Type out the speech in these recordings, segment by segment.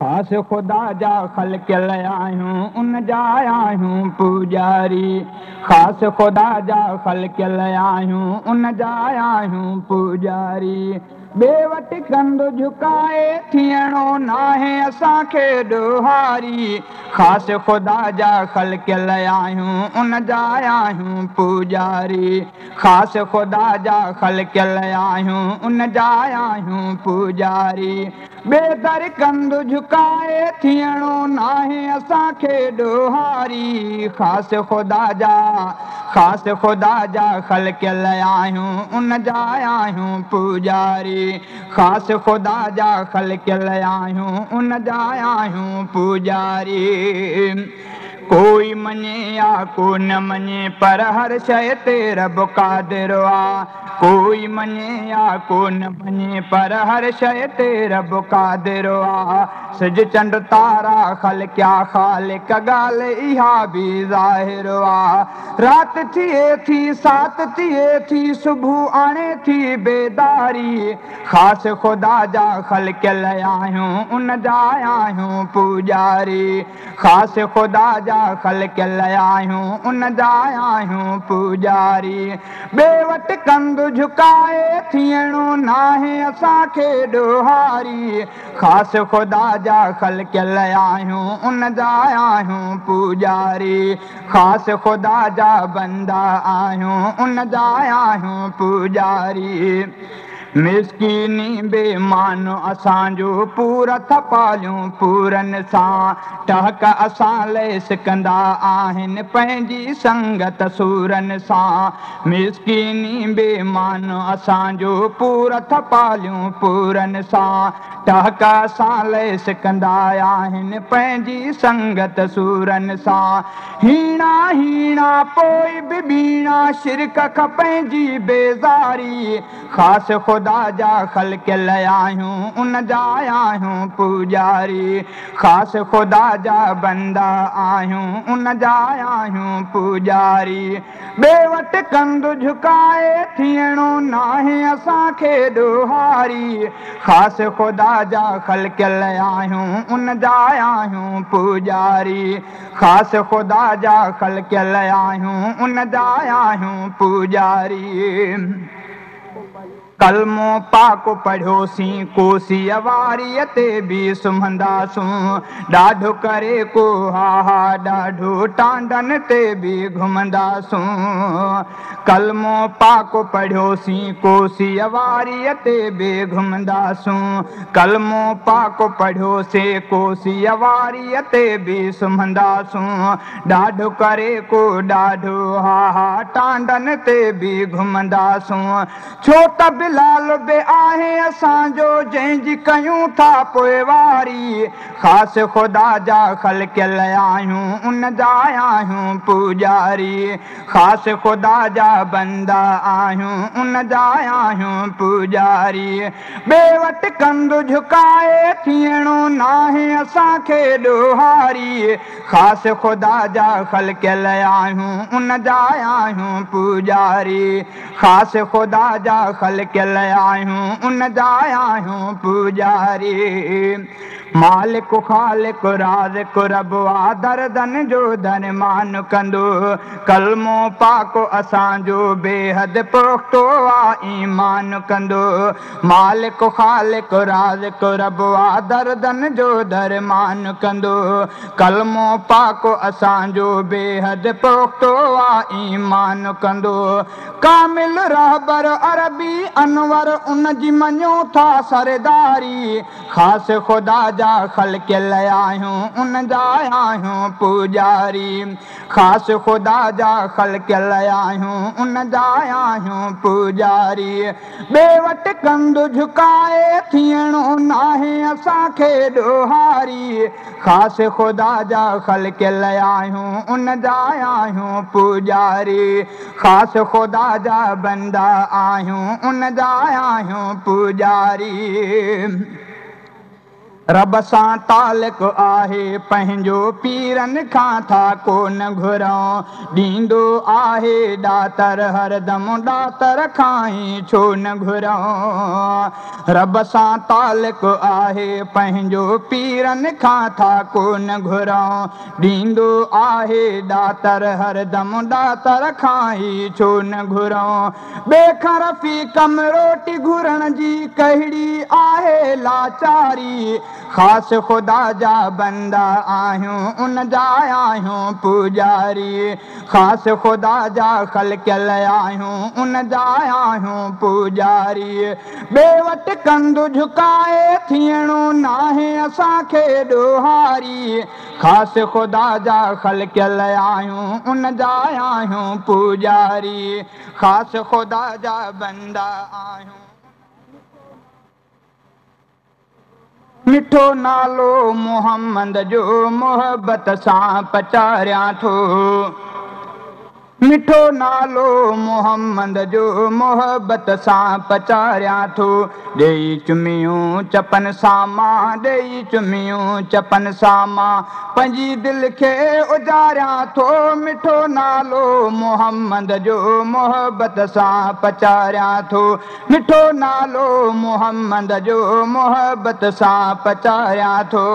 خاص خدا جا خلقيل آهيون، ان جا آهيون پوڄاري. خاص خدا جا خلقيل آهيون، ان جا آهيون پوڄاري. ٻئي وٽ ڪنڌ جهڪائي ٿيڻو ناهي اسان کي ڏوهاري. خاص خدا جا خلقيل آهيون، ان جا آهيون پوڄاري. خاص خدا جا خلقيل آهيون، ان جا آهيون پوڄاري. ٻئي در ڪنڌ جهڪائي ٿيڻو ناهي اسان کي ڏوهاري. خاص خدا جا، خاص خدا جا خلقيل آهيون، ان جا آهيون پوڄاري. خاص خدا جا خلقيل آهيون، ان جا آهيون پوڄاري. ڪوئي مڃي يا ڪو نه مڃي، پر هر شيءِ تي رب قادر آ. ڪوئي مڃي يا ڪو نه مڃي، پر هر شيءِ تي رب قادر آ. سج چنڊ تارا خلقيا خالق، ڳالهه اها به ظاهر آ. رات ٿئي ٿي، سات ٿئي ٿي، صبح آڻي ٿي بيداري. خاص خدا جا خلقيل آهيون، ان جا آهيون پوڄاري. خاص خدا جا خلقيل آهيون، ان جا آهيون پوڄاري. ٻئي وٽ ڪنڌ جهڪائي ٿيڻو ناهي اسان کي ڏوهاري. خاص خدا جا خلقيل آهيون، ان جا آهيون پوڄاري. خاص خدا جا بندا آهيون، ان جا آهيون پوڄاري. مسڪيني بيمان اسان جو پور ٿپاليون پورن سان. ٽهڪ اسان لاءِ سکندا آهن پنهنجي سنگت سورن سان. مسڪيني بيمان اسان جو پور ٿپاليون پورن سان. ٽهڪ اسان لاءِ سکندا آهن پنهنجي سنگت سورن سان. هيڻا هيڻا پوءِ به ٻيڻا شرڪ کان پنهنجي بيزاري. خاص خدا جا خلقيل آهيون، ان جا آهيون پوڄاري. خاص خدا جا بندا آهيون، ان جا آهيون پوڄاري. ٻئي وٽ ڪنڌ جهڪائي ٿيڻو ناهي اسان کي ڏوهاري. خاص خدا جا خلقيل آهيون، ان جا آهيون پوڄاري. خاص خدا جا خلقيل آهيون، ان جا آهيون پوڄاري. ڪلمو پاڪ پڙهيوسين، ڪوسيءَ واريءَ تي به سمهنداسون. ڏاڍو ڪري ڪو ها ها ڏاڍو، ٽانڊن تي به گهمنداسون. ڪلمو پاڪ پڙهيوسين، ڪوسيءَ واريءَ تي به گهمنداسون. ڪلمو پاڪ پڙهيوسين، ڪوسيءَ واريءَ تي به سمهنداسون. ڏاڍو ڪري ڪو ڏاڍو ها ها، ٽانڊن تي به گهمنداسون. ڇو ته بلال به آهي اسان جو، جنهن جي ڪيون ٿا پوئواري. خاص خدا جا خلقيل آهيون، ان جا آهيون پوڄاري. خاص خدا جا بندا آهيون، ان جا آهيون پوڄاري. ٻئي وٽ ڪنڌ جهڪائي ٿيڻو ناهي اسان کي ڏوهاري. خاص خدا جا خلقيل آهيون، ان جا آهيون پوڄاري. خاص خدا جا خلقيل آهيون، ان جا آهيون پوڄاري. مالڪ خالق رازق رب آ، دردن جو درمان ڪندو. ڪلمو پاڪ اسان جو بيحد پختو آ، ايمان ڪندو. مالڪ خالق رازق رب آ، دردن جو درمان ڪندو. ڪلمو پاڪ اسان جو بيحد پختو آ، ايمان ڪندو. ڪامل رهبر عربي انور، ان جي مڃو ٿا سرداري. خاص خدا جا خلقيل آهيون، ان جا آهيون پوڄاري. خاص خدا جا خلقيل آهيون، ان جا آهيون پوڄاري. ٻئي وٽ ڪنڌ جهڪائي ٿيڻو ناهي اسان کي ڏوهاري. خاص خدا جا خلقيل آهيون، ان جا آهيون پوڄاري. خاص خدا جا بندا آهيون، ان جا آهيون پوڄاري. رب سان تعلق آهي پنهنجو، پيرن کان ٿا ڪونه گهرون. ڏيندو آهي ڏاتر هردم، ڏاتر کان ئي ڇو نه گهرون. رب سان تعلق آهي پنهنجو، پيرن کان ٿا ڪونه گهرون. ڏيندو آهي ڏاتر هردم، ڏاتر کان ئي ڇو نه گهرون. ٻئي کان رفيقم روٽي گهرڻ جي ڪهڙي آهي لاچاري. خاص خدا جا بندا آهيون، ان جا آهيون پوڄاري. خاص خدا جا خلقيل آهيون، ان جا آهيون پوڄاري. ٻئي وٽ ڪنڌ جهڪائي ٿيڻو ناهي اسان کي ڏوهاري. خاص خدا جا خلقيل آهيون، ان جا آهيون پوڄاري. خاص خدا جا بندا آهيون. مٺو نالو محمد جو محبت سان پچاريان ٿو. مٺو نالو محمد جو محبت سان پچاريان ٿو. ڏيئي چميون چپن سان مان، ڏيئي چميون چپن سان مان، پنهنجي دل کي اجاريان ٿو. مٺو نالو محمد جو محبت سان پچاريان ٿو. مٺو نالو محمد جو محبت سان پچاريان ٿو.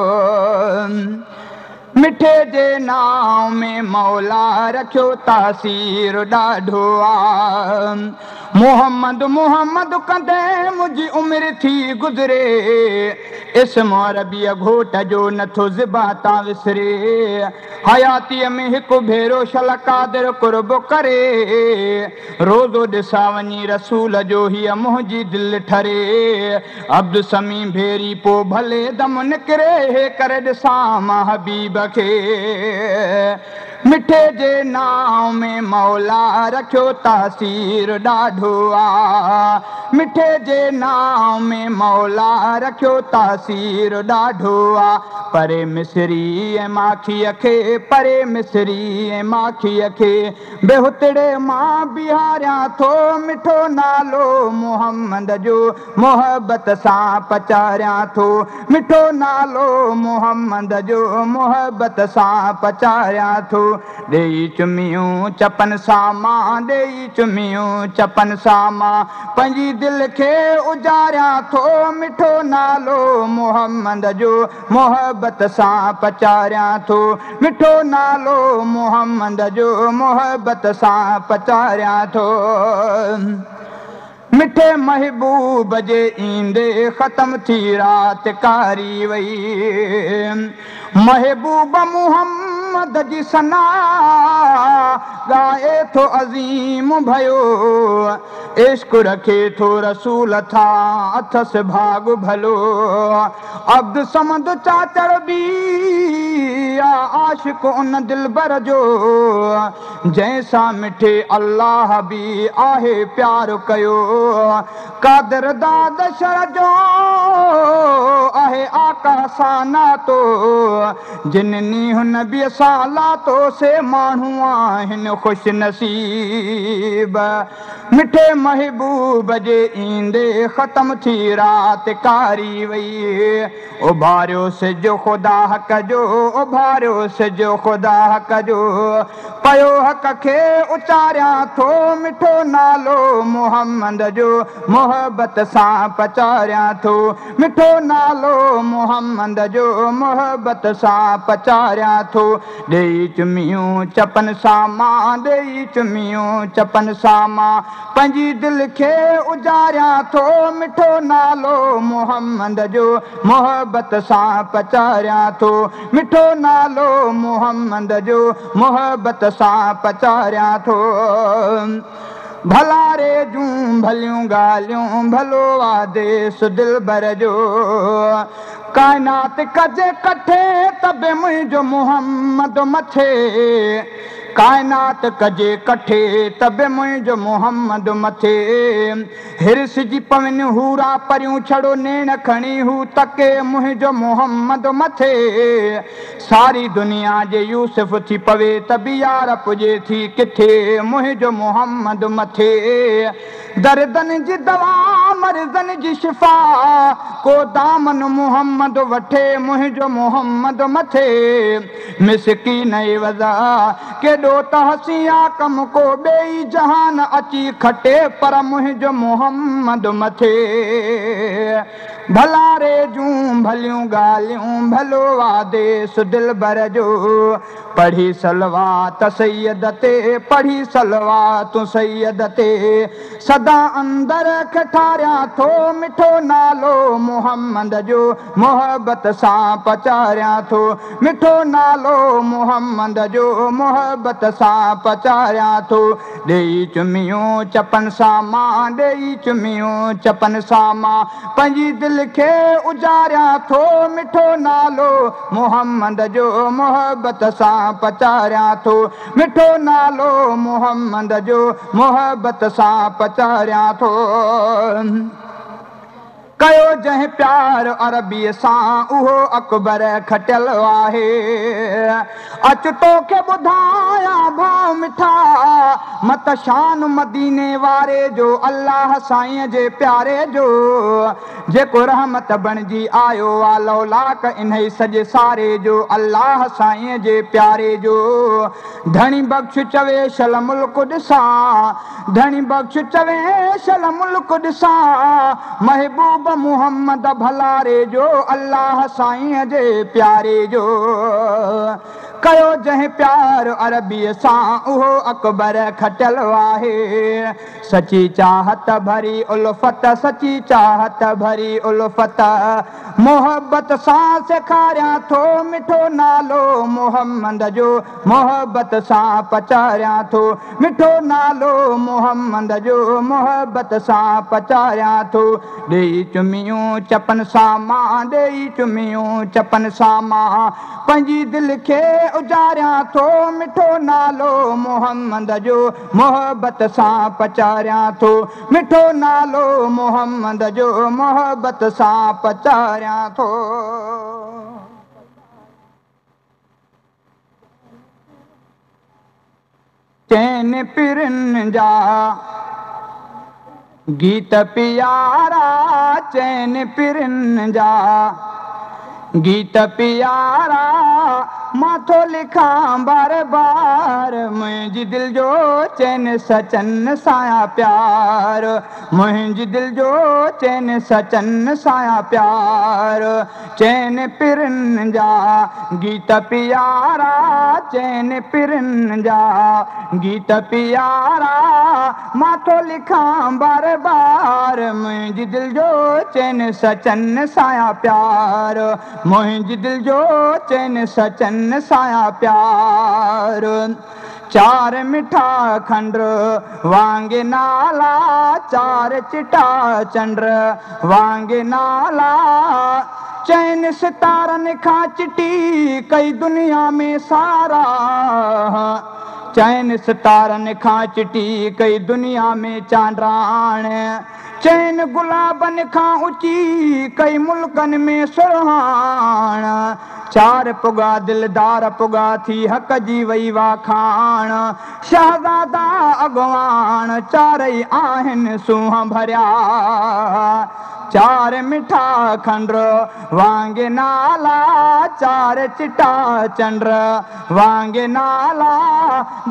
مٺي جي نانءُ ۾ مولا رکيو تاثير ڏاڍو آ. محمد محمد ڪندي منهنجي عمر ٿي گذري. اسم عربيءَ گهوٽ جو نٿو زبان تان وسري. حياتيءَ ۾ هڪ ڀيرو شل قادر قرب ڪري. روزو ڏسان وڃي رسول جو هيءَ منهنجي دل ٺري. عبد سمي ڀيري پوءِ ڀلي دم نڪري، هي ڪري ڏسان مان حبيب کي. مٺي جي نانءُ ۾ مولا رکيو تاثير ڏاڍو آ. مٺي جي نانءُ ۾ مولا رکيو تاثير ڏاڍو آ. پري مصري ۽ ماکيءَ کي، پري مصري ۽ ماکيءَ کي، بيهتڙي مان بيهاريان ٿو. مٺو نالو محمد جو محبت سان پچاريان ٿو. مٺو نالو محمد جو محبت سان پچاريان ٿو. ڏيئي چميون چپن سان مان، ڏيئي چميون چپن سان مان، پنهنجي دل کي اجاريان ٿو. مٺو نالو محمد جو محبت سان پچاريان ٿو. مٺو نالو محمد جو محبت سان پچاريان ٿو. مٺي محبوب جي ايندي ختم ٿي رات ڪاري وئي. محبوب محمد جي ثنا ڳائي ٿو عظيم ڀيو. عشق رکي ٿو رسول ٿا اٿس ڀاڳ ڀلو. عبد سمد چاچڙ به آ عاشق ان دلبر جو، جنهن سان مٺي الله به آهي پيار ڪيو. قادر داد شر جو آهي آقا سان ناتو، جن نينهن نبيءَ سان لاتو سي ماڻهو آهن خوش نصيب. مٺي محبوب جي ايندي ختم ٿي رات ڪاري وئي. اڀاريو سج خدا حق جو، اڀاريو سج خدا حق جو، پيو حق کي اچاريان ٿو. مٺو نالو محمد جو محبت سان پچاريان ٿو. مٺو نالو محمد جو محبت سان پچاريان ٿو. ڏيئي چميون چپن سان مان، ڏيئي چميون چپن سان مان، پنهنجي دل کي اجاريان ٿو. مٺو نالو محمد جو محبت سان پچاريان ٿو. مٺو نالو محمد جو محبت سان پچاريان ٿو. ڀلاري جون ڀليون ڳالهيون ڀلو آديش دلبر جو. ڪائنات ڪجي ڪٺي ته به منهنجو محمد مٿي. ڪائنات ڪجي ڪٺي ته به منهنجو محمد مٿي. هرس جي پون هورا پريون ڇڙو نيڻ کڻي هو تڪي منهنجو محمد مٿي. ساري دنيا جي يوسف ٿي پوي ته به يار پڄي ٿي ڪٿي منهنجو محمد مٿي. دردن جي دوا मर्ज़नि जी शिफ़ा, को दामन मुहम्मद वठे मुंहिंजो मुहम्मद मथे। मिसकीन वज़ा केॾो त हसीं आ कम, को ॿिए जहान अची खटे पर मुंहिंजो मुहम्मद मथे। भलारे जूं भलियूं ॻाल्हियूं, भलो आदेश दिलबर जो। पढ़ी सलवात सैयद ते, पढ़ी सलवात सैयद ते। सदा अंदर खे ठारियां थो, मिठो नालो मुहम्मद जो। मोहबत सां पचारियां थो, मिठो नालो मुहम्मद जो। मोहबत सां पचारियां थो। ॾेई चुमियूं चपन सां मां, ॾेई चुमियूं चपन सां मां। पंहिंजी दिलि खे उजारियां थो, मिठो नालो मुहम्मद जो। मोहबत सां पचारियां थो, मिठो नालो मुहम्मद जो। मोहबत सां पचारियां थो। कयो जंहिं प्यार अरबीअ सां, उहो अकबर खटियल आहे। अच तोखे ॿुधायां भाउ मिठा, मत शान मदीने वारे जो। अल्लाह साईं जे प्यारे जो, जेको रहमत बणिजी आयो आहे लौलाक इन्ह सॼे सारे जो। अल्लाह साईं जे प्यारे जो। धणी बख़्श चवे शल मुल्क ॾिसां, धणी बख़्श चवे शल मुल्क ॾिसां। महबूब मुहम्मद भलारे जो, अल्लाह साईं जे प्यारे जो। कयो जंहिं प्यार अरबीअ सां, उहो अकबर खटियल आहे। सची चाहत भरी उल्फत, सची चाहत भरी उल्फत। मोहबत सां सेखारियां थो, मिठो नालो मुहम्मद जो। मोहबत सां पचारियां थो, मिठो नालो मुहम्मद जो। मोहबत सां पचारियां थो। ॾेई चुमियूं चपन सां मां, ॾेई चुमियूं चपन सां मां। पंहिंजी दिलि खे उजारियां थो, मिठो नालो मुहम्मद जो। मोहबत सां पचारियां थो, मिठो नालो मुहम्मद जो। मोहबत सां पचारियां थो। चैन पिरनि जा गीत प्यारा, चैन पिरनि जा गीत प्यारा। मां थो लिखां बार बार, मुंहिंजी दिलि जो चैन सचन साया प्यार। मुंहिंजी दिलि जो चैन सचन साया प्यार। चैन पिरनि जा गीत प्यारा, चैन पिरनि जा गीत प्यारा। मां थो लिखां बार बार, मुंहिंजी दिलि जो चैन सचन साया प्यार। मुंहिंजी दिलि जो चैन सचन साया प्यार। चार मिठा खंड वांगे नाला, चार चिटा चंड वांगे नाला। चैन सितारनि खां चिटी कई दुनिया में सारा। चैन सितारनि खां चिटी कई दुनिया में चांडाण। चैन गुलाबनि खां ऊची कई मुल्कनि में सुरहाण। चार पुगा दिलदार पुगा थी हक जी वई वाखाण। शहज़ादा अॻवान चारई आहिनि सूंहं भरिया। चार मिठा खंड वांगे नाला, चार चिटा चंड वांगे नाला।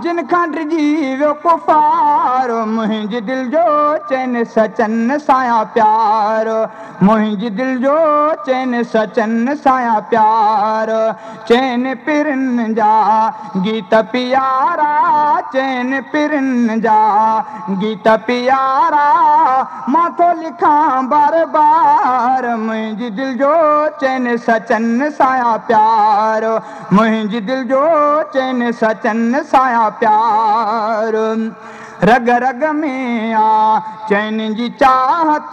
जिन खां डिॼी वियो कुफार, मुंहिंजी दिलि जो चैन सचन साया प्यार। मुंहिंजी दिलि जो चैन सचन साया प्यार। चैन पिरनि जा गीत प्यारा, चैन पिरनि जा गीत प्यारा। मां थो लिखां बार बार, मुंहिंजी दिलि जो चैन सचन साया प्यार। मुंहिंजी दिलि जो चैन सचन साया प्यार। रग रग में आ चैन जी चाहत,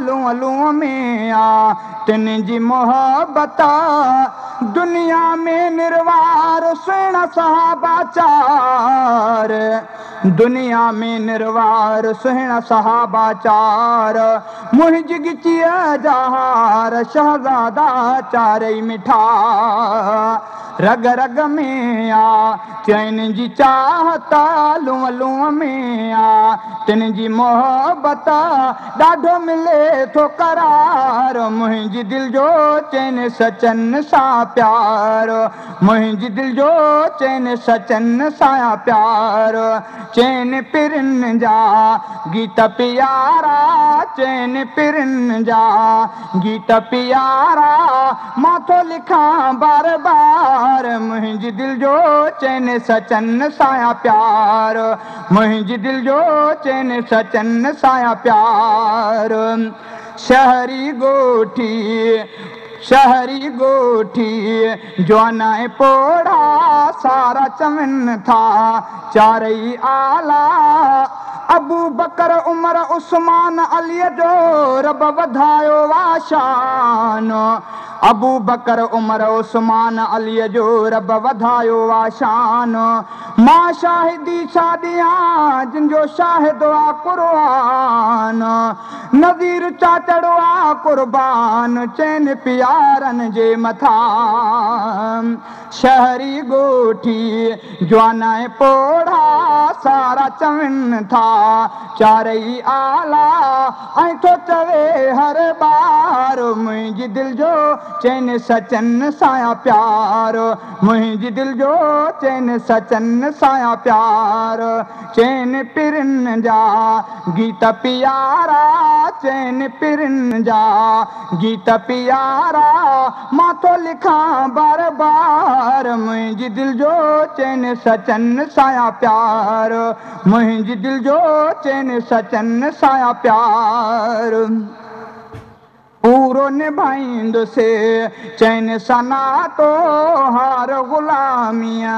लूअ लूअ में आ तिन जी मोहबत। दुनिया में निरवार सुहिणा सहाबा चार, दुनिया में निरवार सुहिणा सहाबा चार। मुंहिंजी गिचीअ जा हार, शहज़ादा चारई मिठा। रग रग में आ चैन जी चाहत, लूअ लूअ में آ تن جي محبت ڏاڍو ملي ٿو قرار. منهنجي دل جو چين سچن سان پيار، منهنجي دل جو چين سچن سان پيار. چين پرن جا گيت پيارا، چين پرن جا گيت پيارا، مان ٿو لکان بار بار. منهنجي دل جو چين سچن سان پيار، منهنجي دل جو چين سچن سان پيار. شهري ڳوٺي، شهري ڳوٺي، جوان ۽ پوڙها سارا چون ٿا چارئي اعليٰ. ابو بڪر عمر عثمان علي جو رب وڌايو آ شان، ابو بڪر عمر عثمان علي جو رب وڌايو آ شان. مان شاهدي ڇا ڏيان جن جو شاهد آ قرآن، نذير چاچڙو آ قربان چئن پيارن جي مٿان. شهري ڳوٺي، جوان ۽ پوڙها سارا چون ٿا چارئي اعليٰ. ۽ ٿو چوي هر ٻار، منهنجي دل جو چين سچن سان پيار، منهنجي دل جو چين سچن سان پيار. چين پرن جا گيت پيارا، چين پرن جا گيت پيارا، مان ٿو لکان بار بار. منهنجي دل جو چين سچن سان پيار، منهنجي دل جو چين سچن سان پيار. پورو نڀائيندس چين سان ناتو، هار غلاميءَ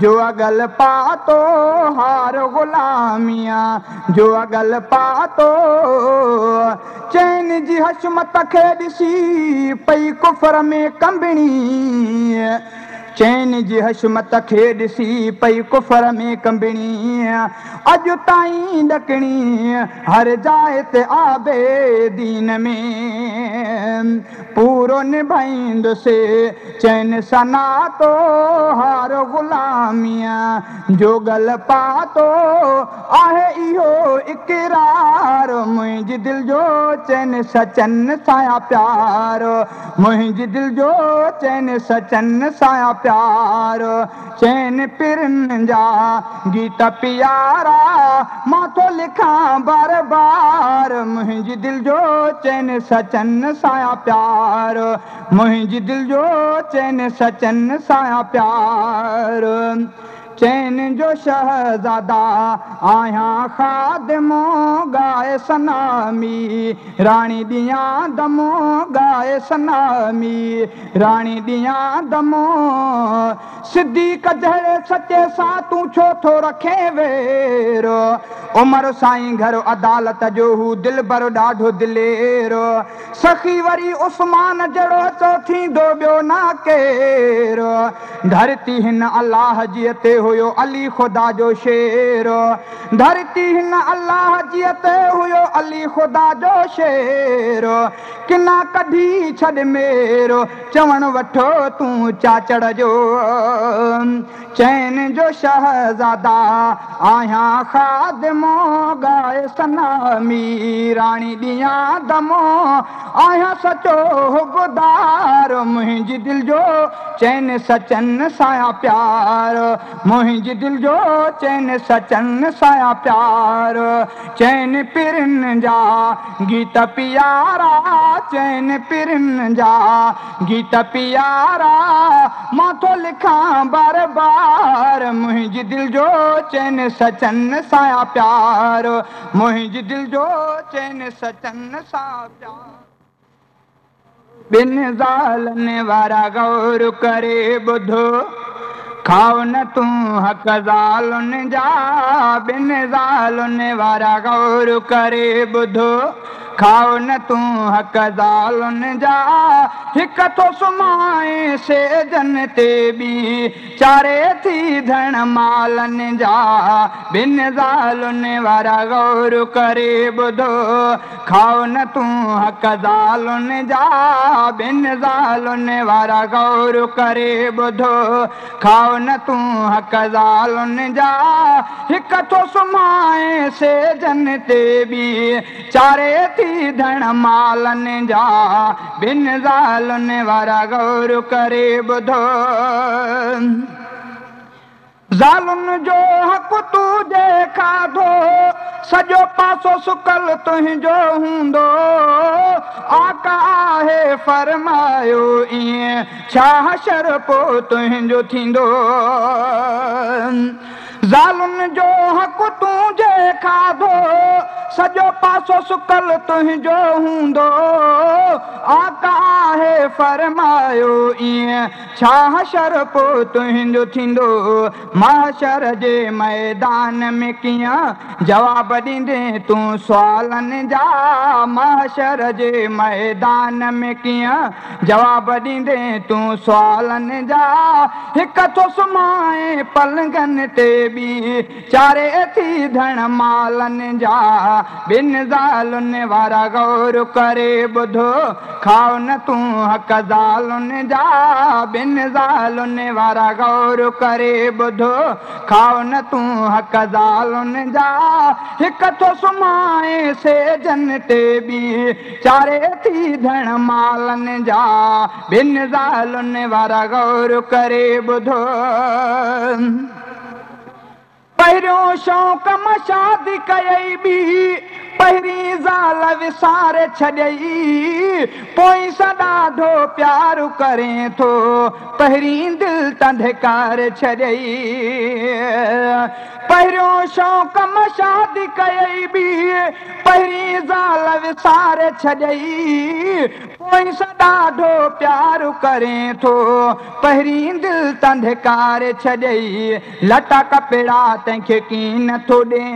جو اگل پاتو، هار غلاميءَ جو اگل پاتو. چين جي حشمت کي ڏسي پئي ڪفر ۾ ڪمبڻي، چين جي حشمت کي ڏسي پئي ڪفر ۾ ڪمبڻي. اڄ تائين ڏڪڻي هر جاءِ تي آبي دين ۾. پورو نڀائيندس چين سان ناتو، هار غلاميءَ جو گل پاتو. آهي اهو اقرار، منهنجي دل جو چين سچن سان پيار، منهنجي دل جو چين سچن سان پيار. چين پرن جا گيت پيارا، مان ٿو لکان بار بار. منهنجي دل جو چين سچن سان پيار، منهنجي دل جو چين سچن سان پيار. چين جو شهزادا آهيان خادمو، ڳائي سنامي راڻي ڏيان دمو، ڳائي سنامي راڻي ڏيان دمو. صديق جهڙي سچي سان تون ڇو ٿو رکي وير؟ عمر سائين گهر عدالت جو هو دلبر ڏاڍو دلير. سخي وري عثمان جهڙو چو ٿيندو ٻيو نه ڪير. ڌرتي هن الله جيءَ تي هيو علي خدا جو شير، ڌرتي هن الله جيءَ تي هيو علي خدا جو شير. ڪنا ڪڍي ڇڏ ميرو، چوڻ وٺو تون چاچڙ جو. چين جو شهزادا آهيان خادمو، ڳائي سنامي راڻي ڏيان دمو. آهيان سچو حبدار، منهنجي دل جو چين سچن سان پيار، منهنجي دل جو چين سچن سان پيار. چين پرن جا گيت پيارا، چين پرن جا گيت پيارا، مان ٿو لکان بار بار. منهنجي دل جو چين سچن سان پيار، منهنجي دل جو چين سچن سان پيار. ٻن زالن وارا غور ڪري ٻڌو، کائو نه تون حق زالن جا. ٻن زالن وارا غور ڪري ٻڌو، کائو نه تون حق زالن جا. هڪ ٿو سمهائين سيجن تي، ٻي چاري ٿي ڌڻ مالن جا. ٻن زالن وارا غور ڪري ٻڌو، کائو نه تون حق زالن جا. ٻن زالن وارا غور ڪري ٻڌو، کائو نه تون حق زالن جا. هڪ ٿو سمهائين سيجن تي، ٻي چاري ٿي ڌڻ مالن جا. ٻن زالن وارا غور ڪري ٻڌو. زالن جو حق تون جي کاڌو، سڄو پاسو سڪل تنهنجو هوندو. آقا آهي فرمايو ائين، ڇا حشر پوءِ تنهنجو ٿيندو؟ زالن جو حق تون جي کاڌو، سڄو پاسو سڪل تنهنجو هوندو. آقا آهي فرمايو ائين، ڇا حشر پوءِ تنهنجو ٿيندو؟ محشر جي ميدان ۾ ڪيئن جواب ڏيندي تون سوالن جا؟ محشر جي ميدان ۾ ڪيئن جواب ڏيندي تون سوالن جا؟ هڪ ٿو سمهائين پلنگن تي، ٻي چاري ٿي ڌڻ مالن جا. ٻن زالن وارا غور ڪري ٻڌو، کائو نه تون حق زالن جا. ٻن زالن وارا غور ڪري ٻڌو، کائو نه تون حق زالن جا. هڪ ٿو سمهائين سيجن تي، ٻي چاري ٿي ڌڻ مالن جا. ٻن زالن وارا غور ڪري ٻڌو. پهريون شوق مان شادي ڪيئي ٻي، پهرين زال وساري ڇڏيئي. پوءِ سان ڏاڍو پيار ڪري ٿو، پهرين دل تان ڌڪاري ڇڏيئي. پهريون شوق مان شادي ڪيئي ٻي، پهرين زال وساري ڇڏيئي. پوءِ سان ڏاڍو پيار ڪري ٿو، پهرين دل تان ڌڪاري ڇڏيئي. لٽا ڪپڙا تنهن کي ڪين ٿو ڏي،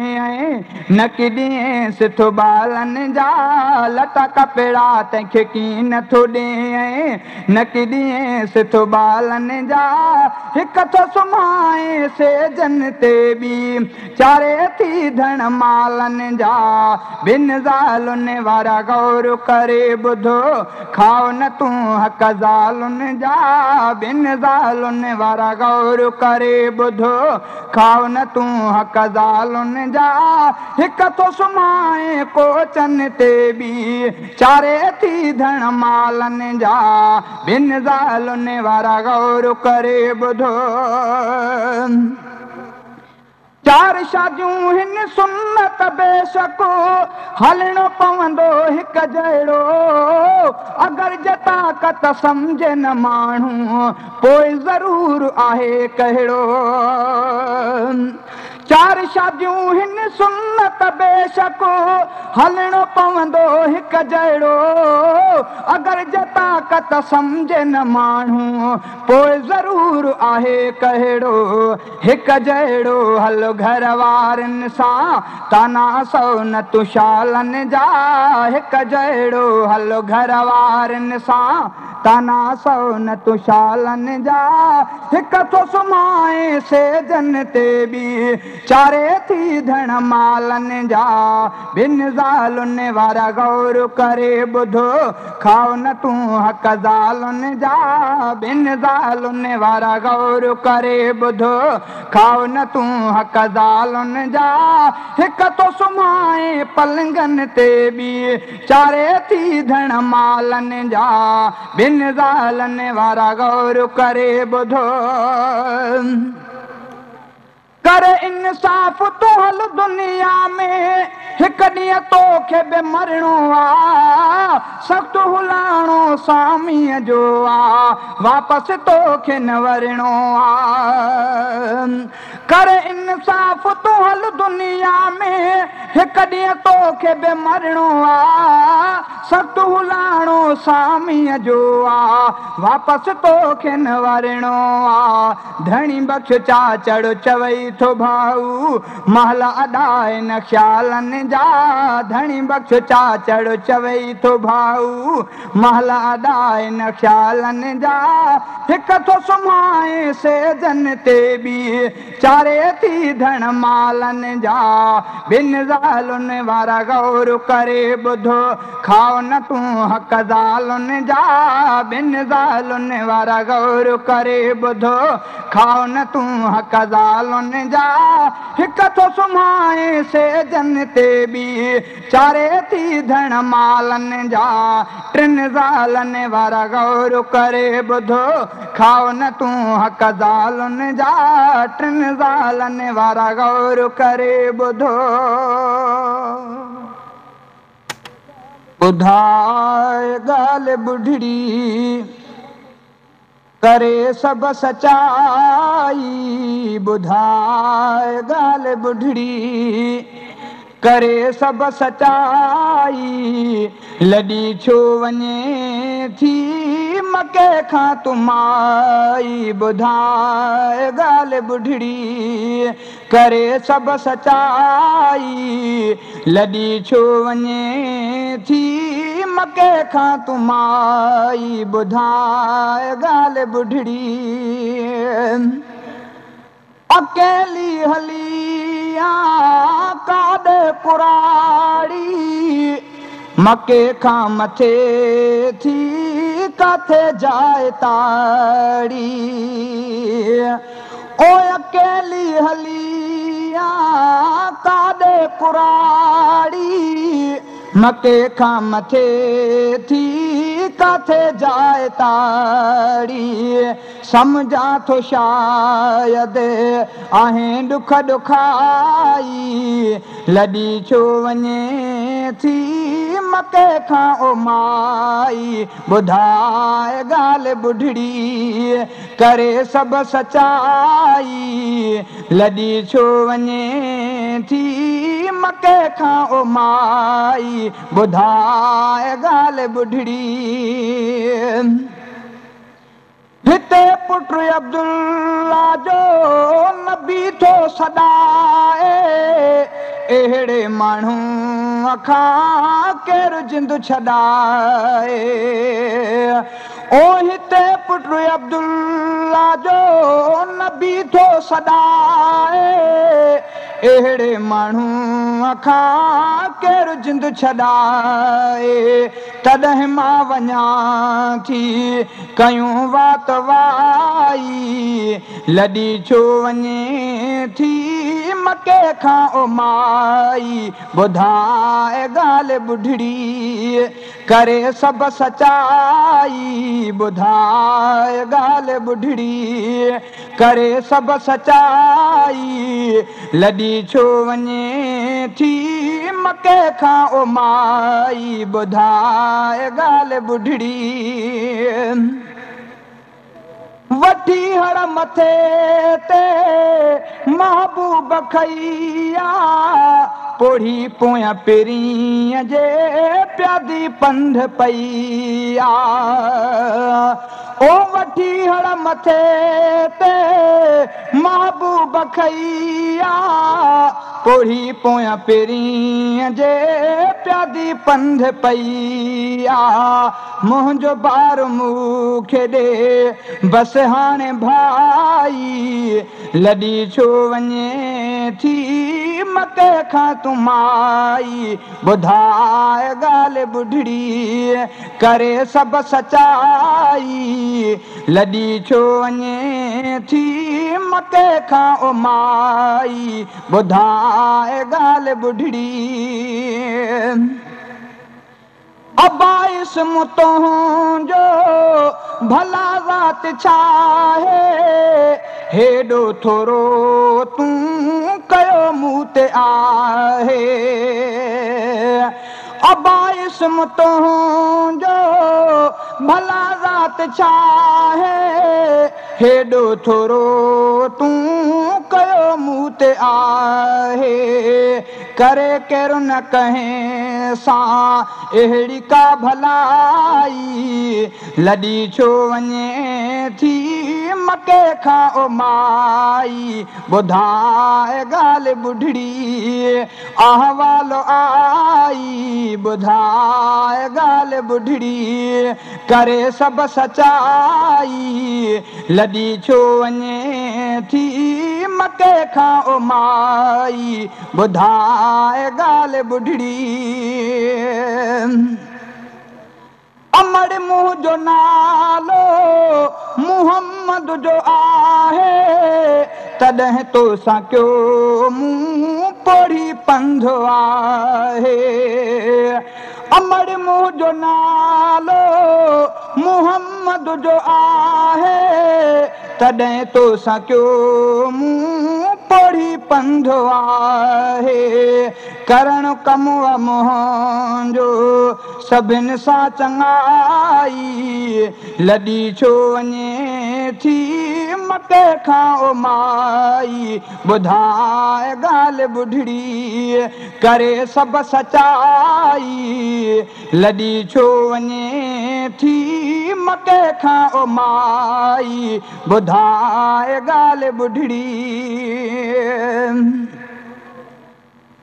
نه ڪي ڏينس ٿو ٻالن جا. لٽا ڪپڙا تنهن کي ڪين ٿو ڏي، نه ڪي ڏينس ٿو ٻالن جا. هڪ ٿو سمهائين سيجن تي، ٻي چاري ٿي ڌڻ مالن جا. ٻن زالن وارا غور ڪري ٻڌو، کائو نه تون حق زالن جا. ٻن زالن وارا غور ڪري ٻڌو، کائو نه تون حق زالن جا. هڪ ٿو سمهائين ڪوچن تي، ٻي چاري ٿي ڌڻ مالن جا. ٻن زالن وارا غور ڪري ٻڌو. چار شاديون هن سنت بيشڪ، هلڻو پوندو هڪ جهڙو. اگر جي طاقت سمجهي نه ماڻهو، پوءِ ضرور آهي ڪهڙو؟ چار شاديون هن سنت بيشڪ، هلڻو پوندو هڪ جهڙو. اگر جي طاقت سمجهي نه ماڻهو، پوءِ ضرور آهي ڪهڙو؟ هڪ جهڙو هل گهر وارن سان، طعنا سو نه تون شالن جا. هڪ جهڙو هل گهر وارن سان، طعنا سو نه تون شالن جا. هڪ ٿو سمهائين سيجن تي، ٻي چاري ٿي ڌڻ مالن جا. ٻن زالن وارا غور ڪري ٻڌو، کائو نه تون حق زالن جا. ٻن زالن وارا غور ڪري ٻڌو، کائو نه تون حق زالن جا. هڪ ٿو سمهائين پلنگن تي، ٻي چاري ٿي ڌڻ مالن جا. ٻن زالن وارا غور ڪري ٻڌو. ڪر انصاف تون هل دنيا ۾، هڪ ڏينهن توکي به مرڻو آ. سخت هلاڻو ساميءَ جو آ، واپس توکي نه ورڻو آ. कर इंसाफ़ तूं हल दुनिया में, हिक ॾींहुं तोखे बि मरणो आहे। सख़्तु हुलाणो सामीअ जो आहे, वापसि तोखे न वरणो आहे। धणी बख़्श चाचड़ चवई थो भाऊ, महल अॾाए न ख़्यालनि जा। धणी बख़्श चाचड़ चवई थो भाऊ, महल अॾाए न ख़्यालनि जा। हिक थो सुम्हाए सेजन ते बि, चारे थी धण मालनि जा। ॿिनि ज़ालुनि वारा गौर करे ॿुधो, खाओ न तूं हक़ ज़ालुनि जा। ॿिनि ज़ालुनि वारा गौर करे ॿुधो, खाओ न तूं हक़ ज़ालुनि जा। हिक थो सुम्हाए सेजन ते बि, चारे थी धण मालनि जा। टिनि ज़ालनि वारा गौर करे ॿुधो, खाओ न तूं हक़ ज़ालुनि जा। टिनि ज़ालनि वारा गौर करे ॿुधो। ॿुधाए ॻाल्हि ॿुढड़ी, करे सभु सचाई। ॿुधाए ॻाल्हि ॿुढड़ी, करे सभु सचाई। लॾी छो वञे थी मके खां तूं माई। ॿुधाए ॻाल्हि ॿुढड़ी, करे सभु सचाई। लॾी छो वञे थी मके खां तूं माई। ॿुधाए ॻाल्हि ॿुढड़ी। अकेली हली आ काॾे कुराड़ी, मके खां मथे थी काथे जाए ताड़ी। ओ अकेली हली आ काॾे कुराड़ी, मके खां मथे थी काथे जाए ताड़ी। सम्झां थो शायदि आहे ॾुख ॾुखाई। लॾी छो वञे थी मके खां ओ माई। ॿुधाए ॻाल्हि ॿुढड़ी, करे सभु सचाई। लॾी छो वञे थी मके खां ओ माई। ॿुधाए ॻाल्हि ॿुढड़ी। हिते पुट अब्दुल्ला जो नबी थो सॾाए, अहिड़े माण्हू खां केरु जिंद छॾाए। ओ हिते पुट अब्दुल्ला जो नबी थो सॾाए, अहिड़े माण्हू खां केरु जिंद छॾाए। तॾहिं मां वञा थी कयूं वात वाई। लॾी छो वञे थी मके खां ओ माई। ॿुधाए ॻाल्हि ॿुढड़ी, करे सभु सचाई। ॿुधाए ॻाल्हि ॿुढड़ी, करे सभु सचाई। लॾी छो वञे थी मके खां ओ माई। ॿुधाए ॻाल्हि ॿुढड़ी। वठी हड़ मथे ते महबूब खईया, पोढ़ी पोयां पिरीअ जे प्यादी पंध पईया। ओ वठी हड़ मथे ते महबूब खईया, पोढ़ी पोयां पिरीअ जे प्यादी पंध पईया। मुंहिंजो बार मूंखे ॾे बसि हाणे भाई। लॾी छो वञे थी मके खां तूं माई। ॿुधाए ॻाल्हि ॿुढड़ी, करे सभु सचाई। लॾी छो वञे थी मके खां ओ माई। ॿुधाए ॻाल्हि ॿुढड़ी। अबा इस्म तुंहिंजो भला ज़ात छाहे, हेॾो थोरो तूं कयो मूं ते आहे। अबा इस्म तुंहिंजो भला ज़ात छाहे, हेॾो थोरो तूं कयो تي آهي. ڪري ڪير نه ڪنهن سان اهڙي ڪا ڀلائي، لڏي ڇو وڃي ٿي مڪي کان او مائي؟ ٻڌائي ڳالهه ٻڍڙي، احوال آئي. ٻڌائي ڳالهه ٻڍڙي، ڪري سڀ سچائي. لڏي ڇو وڃي ٿي مڪي کان او مائي؟ ٻڌائي ڳالهه ٻڍڙي. امڙ منهنجو نالو محمد جو آهي، تڏهن تو سان ڪيو مون پوڙهي پنڌ آهي. امڙ منهنجو نالو محمد جو آهي، تڏهن تو سان ڪيو مون پوڙهي پنڌ آهي. ڪرڻ ڪم منهنجو سڀني سان چڱائي، لڏي ڇو وڃي ٿي مڪي کان او مائي؟ ٻڌائي ڳالهه ٻڍڙي، ڪري سڀ سچائي. لڏي ڇو وڃي ٿي مڪي کان او مائي؟ ٻڌائي ڳالهه ٻڍڙي.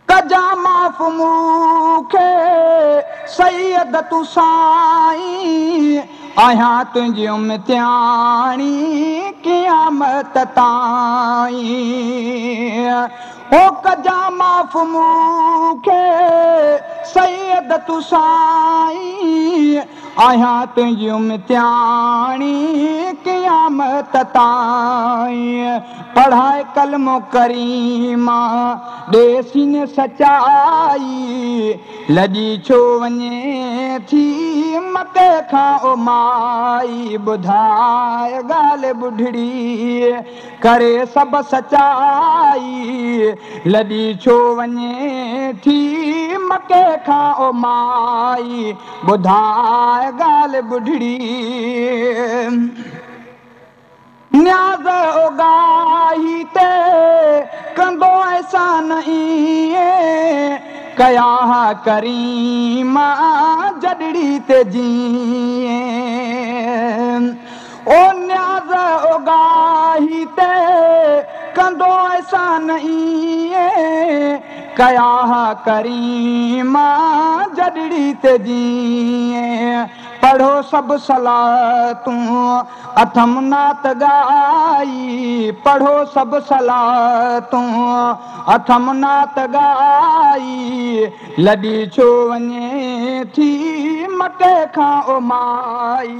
ڪجان معاف مون کي سيد تون سائين، آهيان تنهنجي امتياڻي قيامت تائين. او ڪجان معاف مون کي سيد تون سائين، آهيان تنهنجي امتياڻي قيامت تائين. پڙهائي ڪلمو ڪريما، ڏي سين سچائي. لڏي ڇو وڃي ٿي مڪي کان او مائي؟ ٻڌائي ڳالهه ٻڍڙي، ڪري سڀ سچائي. لڏي ڇو وڃي ٿي مڪي کان او مائي؟ ٻڌائي ڳالهه ٻڍڙي. نياز اگاهي تي ڪندو احسان ائين، ڪيا ڪريما جڏڙي تي جيئن. او نياز اگاهي تي ڪندو احسان ائين، ڪيا ڪريما جڏڙي تي جيئن. پڙهو سڀ صلاتون اٿم نات ڳائي، پڙهو سڀ صلاتون اٿم نات ڳائي. لڏي ڇو وڃي ٿي مڪي کان او مائي؟